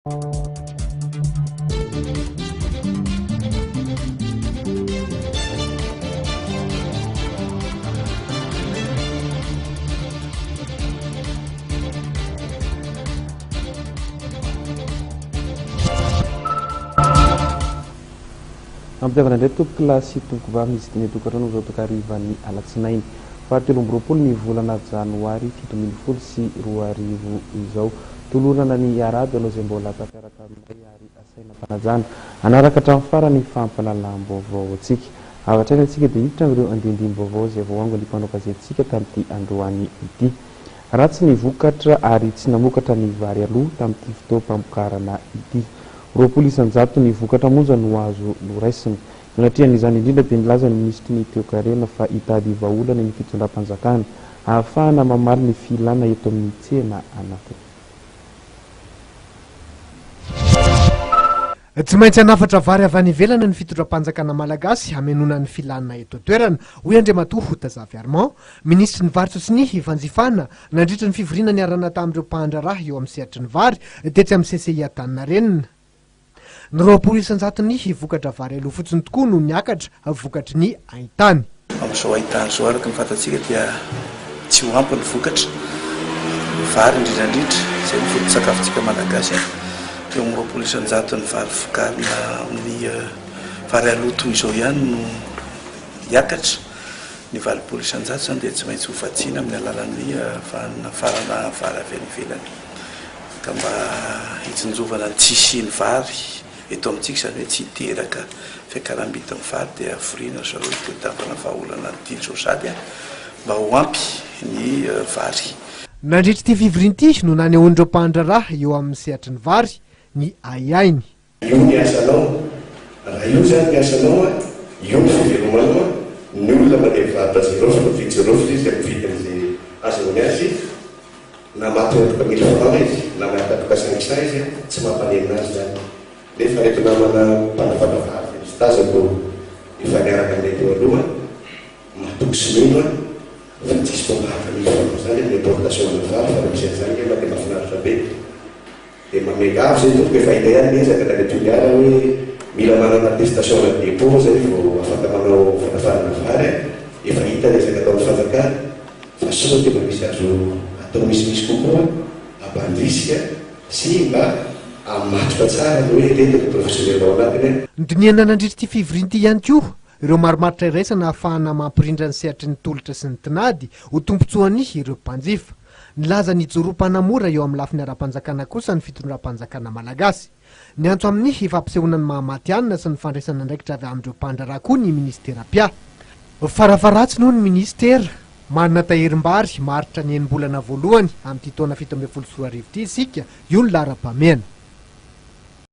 Ampitiavana indray tompokolahy sy tompokovavy misy dimy tokantrano amin'izao tokarivan'ny alatsinainy faha 23 ny volana janoary 2017 izao. Tolorana ny arahaba ianao izay mbola tafiaraka aminay ary asaina am-panajana hanaraka hatramin'ny farany ny fampahalalam-baovao antsika. Avy hatrany antsika dia hiditra amin'ireo andinindini-baovao izay voaangon'ny mpanao gazetintsika tamin'ity androany ity. Ratsy ny vokatra ary tsy namokatra ny vary aloha tamin'ity fotoam-pamokarana ity. 20 isan-jaton'ny vokatra monja no azo noraisina. Eo anatrehan'izany indrindra dia nilaza ny minisitry ny Toekarena fa hitady vahaolana ny fitondram-panjakana ahafahana mamaly ny filana eto amin'ny tsena anatiny. Tsy maintsy hanafatra vary avy any ivelany ny fitondram-panjakana malagasy hamenoana ny filana eto an-toerana, hoy Andriamatoa Hotazavy Armand, minisitry ny varotra sy ny fanjifana, nandritra ny fivoriana niarahana tamin'ireo mpandraharaha eo amin'ny sehatry ny vary, tetsy amin'ny CCI Antaninarenina. Ny 20 isan-jaton'ny vokatra vary aloha fotsiny tokoa no niakatra vokatry ny haintany. Amin'izao haintany izao araka ny fantatsika dia tsy ho ampy ny vokatra, ny vary indrindra indrindra, izay no foto-tsakafontsika Malagasy. Eo amin'ny 20 isan-jaton'ny vary vokarina amin'ny vary aloha toy izao ihany no hiakatra. Ny 80% izany dia tsy maintsy ho vatsiana amin'ny alalan'ny fanafarana vary avy any ivelany. Ka mba hitsinjovana ny tsy hisian'ny vary eto amintsika, izany hoe tsy hiteraka fiakaram-bidin'ny vary dia voriana ry zareo hitadiavana vahaolana an'ity izao sady mba ho ampy ny vary. Nandritra ity fivoriana ity no nanehoan'ireo mpandraharaha eo amin'ny sehatry ny vary ny ahiahiny. Io ny asanao, raha io zany ny asanao an, io ny fivelomanao an, ny olona mandeha mivarotra jirofo, mividy jirofo izy dia mividy an'izay azahoany azy, na maty antoka mille francs izy, na maty antoka cinq cents izy an, tsy mampaninona azy zany. Nefa reto namana mpanafatra vary misy tazako efa niaraka aminay teo aloha, matoky sy mino an, fa tsisy mpamahatra mille francs zany amin'ny importation ana vary fa raha misy an'izany angamba dia mahafinaritra be. Dia mba miangavy zay tompoko efa hita ihany ny ezaka tany Toliara hoe mila manana attestation ana depot zay vao afaka manao fanafarana vary a! Efa hita ny ezaka ataon'ny fanjakana fa soa dia mba misy azo atao misimisy kokoa hampandrisika sy mba hamatotra tsara ny hoe ireto ny professionnel ao anatiny a! Nodinihana nandritra ity fivoriana ity ihany koa ireo marimaritra iraisana ahafahana mampirindra ny sehatry ny tolotra sy ny tinady ho tombontsoan'ny ireo mpanjifa. Nilaza ny hijoro ho mpanamora eo amin'ny lafiny ara-panjakana kosa ny fitondram-panjakana malagasy. Niantso amin'ny fampisehoana ny maha matihanina sy ny fandraisana andraikitra avy amin'ireo mpandraharaha koa ny minisitera mpiahy. Farafaharatsiny hoy ny minisitera, manana tahirim-bary maharitra ny enim-bolana voalohany amin'ity taona 2017 ity isika, io no laharam-pahamehana.